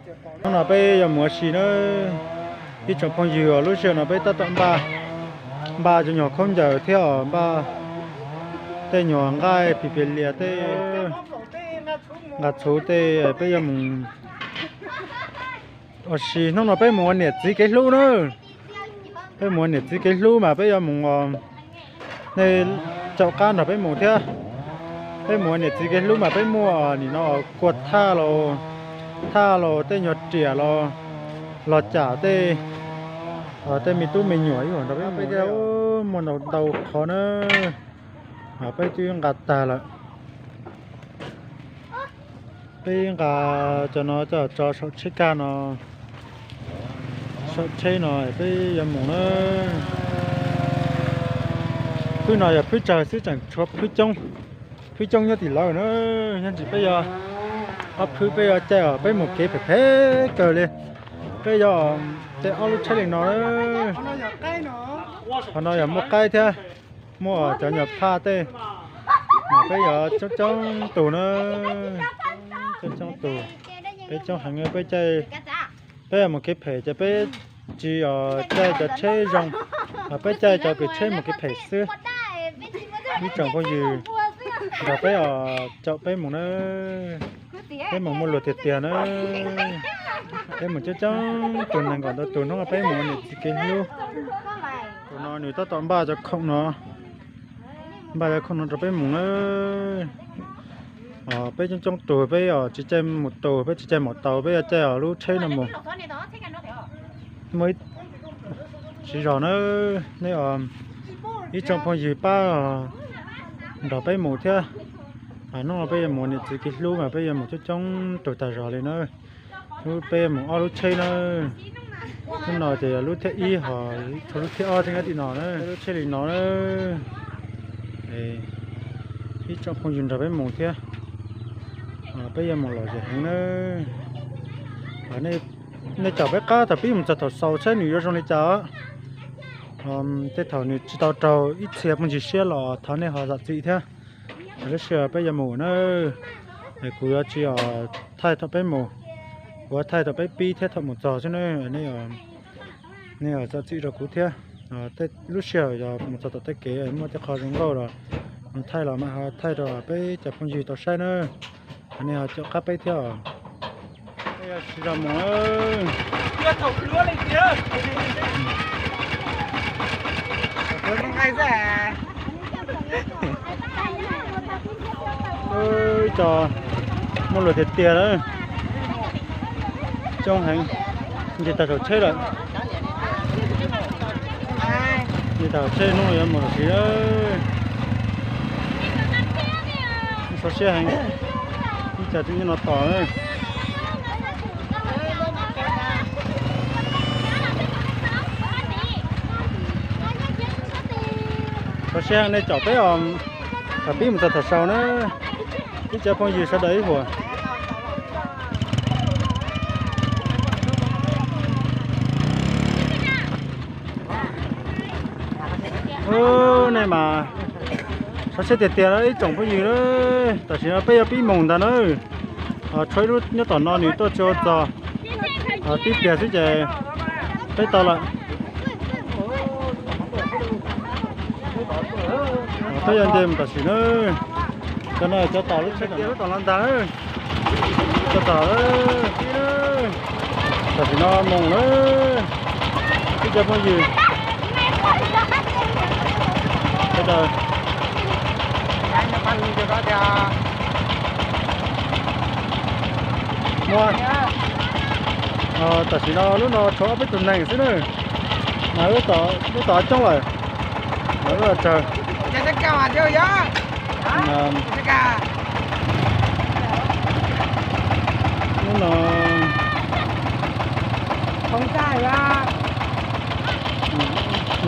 Hnub no peb yuav mus ua si na. Ib tsoom phooj ywg, lub sij hawm no peb tab tom npaj, npaj cov nyuag khaub ncaws thiab os, npaj tej nyuag nqaij pis pias lias tej, nqa txhuv tej, peb yuav mus ua si. Hnub no peb mus ua niam txiv kev hlub na. Peb mus ua niam txiv kev hlub mas peb yuav mus, nej caum qab nrog peb mus thiab. Peb mus ua niam txiv kev hlub mas peb muaj nim no kua thaj los, thaj los tej nyuag riam los, los cam tej, tej me tub me nyuam ib yam nrog peb mus thiab. Muaj ntau ntau qhov na, peb twb nqa tag lawm. Peb nqa cov no coj tso saum tsheb kaj no, saum tsheb no peb yuav mus na. Phwb no yog phwb tsawg xwb, tseem tshuav phwb coob, phwb coob nyob tim lawv na. Nyob ntsis peb yuav, ob phwb peb yuav caij os, peb mus kev phem phem kawg li. Peb yuav caij ob lub tsheb li no. Qhov no yog muaj qaib thiab, muaj cov nyuag phaj tej, mas peb yuav coob coob tus na, coob coob tus, peb coob heev, peb caij, peb mus kev phem ces peb tsis caij cov tsheb zoo, peb caij cov kws tsheb mus kev phem xwb. Ib tsoom phooj ywg nrog peb os, caum peb mus na. Peb mus muaj luag tiag tiag na. Peb mus coob coob tus, nees nkaum ntau tus, hnub no peb mus ua niam txiv kev hlub. Tus no nws tab tom npaj cov khoom no, npaj cov khoom no rau peb mus na. Peb coob coob tus, peb tsis caij mus tus, peb tsis caij maum taus, peb yuav caij os lub tsheb no mus. Muaj ib, siv zog na, nej ib tsoom phooj ywg pab nrog peb mus thiab. Hnub no peb yuav mus niam txiv kev hlub mas peb yuav mus coob coob tus tag zog li na. Lub peb mus ob lub tsheb na. Lub no ces yog lub thib ib, ho lub thib ob thiab nyob tim no na, lub tsheb li no na. Ib tsoom phooj ywg nrog peb mus thiab. Peb yuav mus lom zem heev na. Nej caum peb qab thaum pib mus txog thaum xaus saib nws yuav zoo li cas. Tej thaum nws tsis tau raug ib txhia phooj ywg siab los thov nej ho zam txim thiab. Lub sij hawm peb yuav mus na, kuv yuav tsis thaij thaum peb mus, kuv yuav thaij thaum peb pib thiab thaum mus txog xwb na. Nej zam txim rau kuv thiab. Lub sij hawm yog mus txog tom tej kev muaj tej qho zoo nkauj los thaij los mam ho thaij rau peb cov phooj ywg tau saib na. Nej ho caum qab peb thiab. Peb yuav sib zog mus. Ib co muaj luag tiag tiag na, coob heev, nce tag saum tsheb lawm. Nce tag saum tsheb, hnub no yuav mus lawm siv. Sov siab heev, ib co twb nyob no tos na. Sov siab nej caum peb os, thaum pib mus txog thaum xaus na, ib co phooj ywg sawv daws ib huam. Nej mas sov siab tiag tiag na ib tsoom phooj ywg. Tam sim no peb yuav pib mus ntag na. Tshuav ib lub nyob tom no nws tuaj tsis tau txog, tib pliag xwb ces peb tau lawm. Peb yuav nce mus tam sim na. Cov no cov tom lub tsheb tias lub tom no ntag. Cov tom, tam sim no mus na. Ib co phooj ywg sawv daws. Muaj, tam sim no lub no tshuav ob peb tug neeg xwb na. Mas lub tod coob lawm, mas lub no tsawg. Lub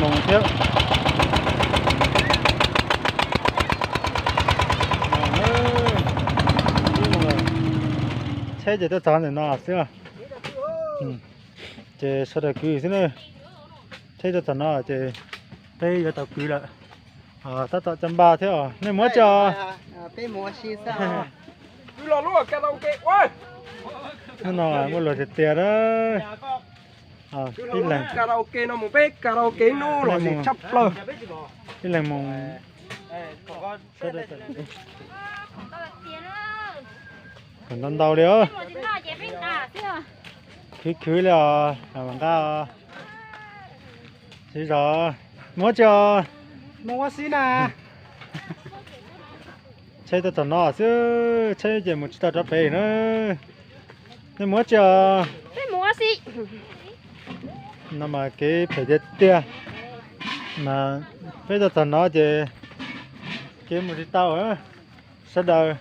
no thiab. Tsheb ces tuaj txog ntawm no xwb. Ces sawv daws kwv xwb na. Tsheb tuaj txog no ces peb yuav tau kwv lawm. Tab tom cov npaj thiab os, nej mus dab tsi os? Hnub no muaj luag tiag tiag na. Ib leeg, karaoke no mus peb karaoke hnub los sis tshaj plaws. Ib leeg mus kom ntau ntau li os. Khwv khwv li os, mam nqa os. Siv zog, mus ua tsi os? Mus ua si na. Tsheb tuaj txog no xwb, tsheb ces mus tsis tau rov pem na. Nej mus ua tsi os? No mas kev phem tiag tiag. Mas peb tuaj txog no ces kev mus tsis tau. Sawv daws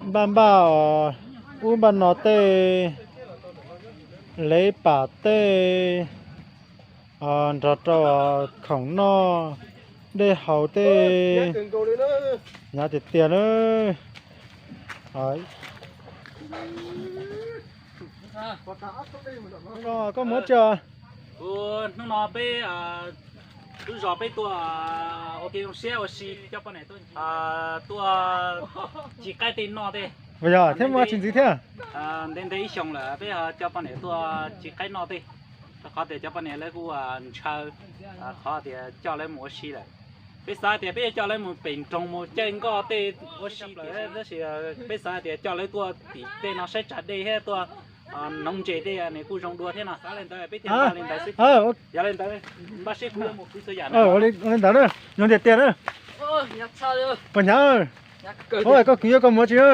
npaj npaj os, ub npaj no tej, lev pam tej, nrog rau khoom noj, dej haus tej, hnyav tiag tiag na. Koj mus tsi os? Hnub no peb lub zos peb tuaj ua ke zoo siab ua si, coj poj niam tuaj, tuaj ci qaib tej noj tej. Yog thiab, muaj tsis ntxiv thiab. Ntev ntev ib xyoos lawm peb coj poj niam tuaj ci qaib noj tej, rau qhov tias cov poj niam lawv kuj ntshaw qhov tias coj lawv mus ua si lawm. Peb xav tias peb yuav coj lawv mus pem nroog mus caij nkoj tej ua si lawm, tab sis peb xav tias coj lawv tuaj tim tej no saib tsav dej thiab tuaj noov ntses tej nws kuj zoo dua thiab no. Xav li ntawd peb thiaj li ntawd xwb. Yog li ntawd, npaj siab kuv yuav mus khwv txhua yam na. Ua li ntawd na, zoo tiag tiag na. Puas hnyav? Koj kwv yuav koj mus tsi na?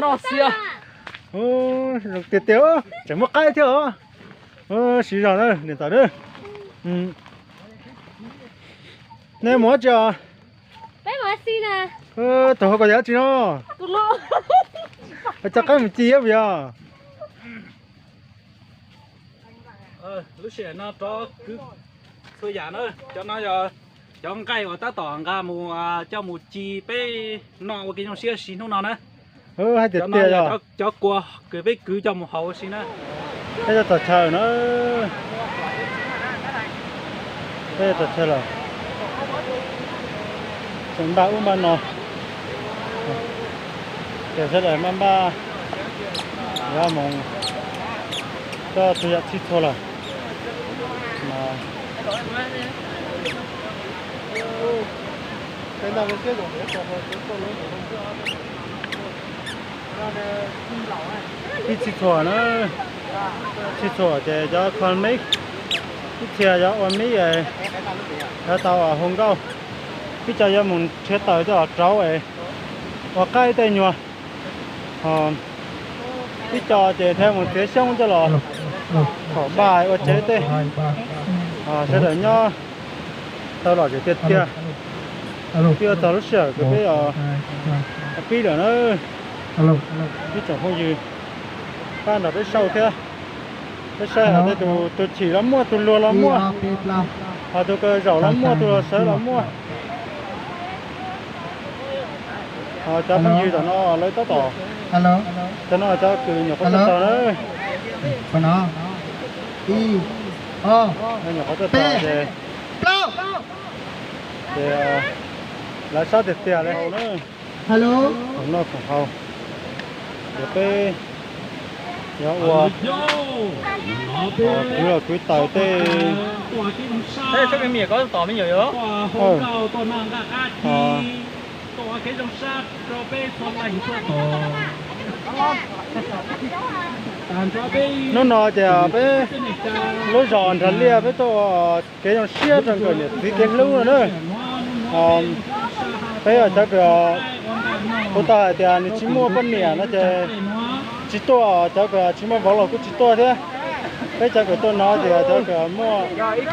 Noj xiab. Zoo tiag tiag, tseem muaj qaib thiab os. Siv zog na niam ntxawm na. Nej mus ua tsi os? Tus hauv koj yog dab tsi no? Coj qaib mus ci thiab puas yog? Lub sij hawm no rov kwv txhua yam na, cov no yog cov nqaij uas tab tom nqa mus coj mus ci peb noj ua ke zoo siab si hnub no na. Hais tias tiag yog cov kua kws peb kwv coj mus haus ua si na. Peb yuav txog chaw na. Peb yuav txog chaw lawm. Tseem npaj ub npaj no. Ces sawv daws maj npaj yuav mus coj txhua yam txhij txhua lawm. Ib txhij txhua na, txhij txhua ces cov kho mib, ib txhia yuav ua mib es yuav tau hu nkauj, ib co yuav mus nrhiav taws coj los rauv es ua qaib tej nyuag. Ib co ces thiaj mus txiav xyoob coj los thaum npaj ua tsev tej. Sawv daws nyob tau lom zem tiag tiag. Twb yuav txog lub sij hawm kws peb pib lawm na. Ib tsoom phooj ywg, pab nrog peb saib thiab. Peb saib hais tias tus, tus chim los muaj, tus luag los muaj, hos tus kws zaum los muaj, tus luag sawv los muaj. Cov phooj ywg tom no lawv tab tom, cov no cov kws nyuam qhuav tuaj txog na. Nyuam qhuav tuaj txog ces, ces lawv sab tiag tiag li hauv na. Khoom noj khoom haus, ces peb yuav ua kwv los kwv taws tej. Hnub no ces peb lub zos Nrag Liaj peb tuaj ua kev zoo siab rau nkawm niam txiv kev hlub no na. Peb cov kws, kuv tau hais tias nws tsis muaj poj niam no ces tsis tuaj, cov kws tsis muaj vauv los kuj tsis tuaj thiab. Peb cov kws tuaj no ces cov kws muaj ib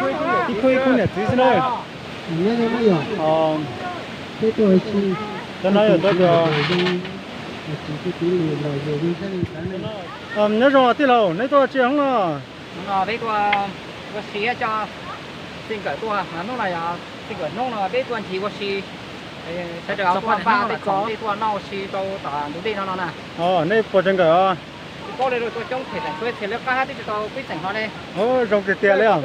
khub ib khub niam txiv xwb na. Cov no yog cov kws, nyob zoo tij laug, neb tuaj tsi hoob no? Peb tuaj ua si coj txij nkawm tuaj, hnub no yog txij nkawm hnub no peb tuaj ncig ua si, sawv daws tuaj npaj tej khoom tej tuaj noj ua si rau tom ntug dej no no na. Nej puas tseem nkawm os? Tsis paub li, tuaj coob them tseem txhua txhia lawv qab hab twb tsis tau pib tseem hlo li. Zoo tiag tiag li os.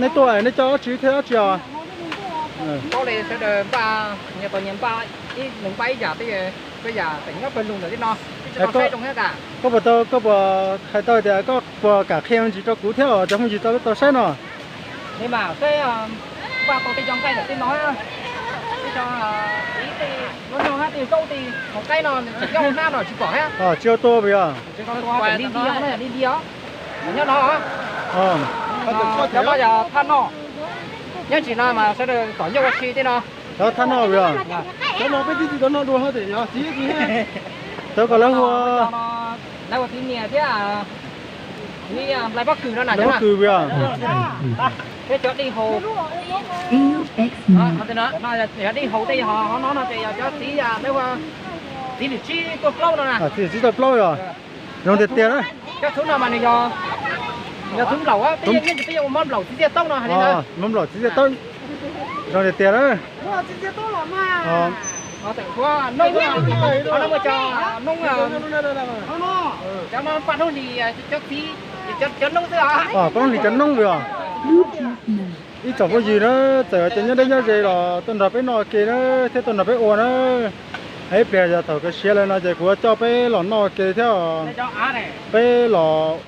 Nej tuaj nej coj dab tsi thiab dab tsi os? Paub li, sawv daws npaj, nyias tau nyias npaj, nws npaj ib yam tej. Koj yam teem nyob pawg lug ntawm tej no, koj puas tau, koj puas hais tau tias koj puas kam qhia me ntsis rau kuv thiab os, cov phooj ywg tau, tau saib no? Li mas saib, vaj tau tej cov nqaij ntawm tej no, tej cov txiv tej lub nyuag hab tej zaub tej hauv qaib no tseem nyob hauv hnab no tsis pom hab. Tsis tau tua puas yog? Li li os, li li os. Nyob no, cov no yog thaj noj. Nyob ntsis no mas sawv daws tom nyuj ua si tej no. Cov thaj noj puas yog? Cov no peb twb tsis tau noj dua hab tes yog txiv txiv. Cov ko lawv hu, lawv hu txiv nias thiab txiv nplai pob kws no na, pob kws puas yog? Thiab cov dej haus. Cov dej haus tej yog hov no no ces yog cov txiv, lawv hu txiv lwm tsib tuaj plaub no na. Txiv lwm tsib tuaj plaub yog. Zoo tiag tiag na. Cov txhuv no mas nws yog, yog txhuv nplaum, peb yeej ua mob nplaum txiv txiaj taub no hais li ntawd. Mob nplaum txiv txiaj taub. Zoo tiag tiag na. Noob, cov noob li cov noob xwb os. Ib tsoom phooj ywg na, txawm tias nyob deb nyob ze los tuaj nrog peb noj ke na, thiab tuaj nrog peb ua na. Ib pliag yog thaum kawg siav lawm no ces kuv yuav coj peb los noj ke thiab. Peb los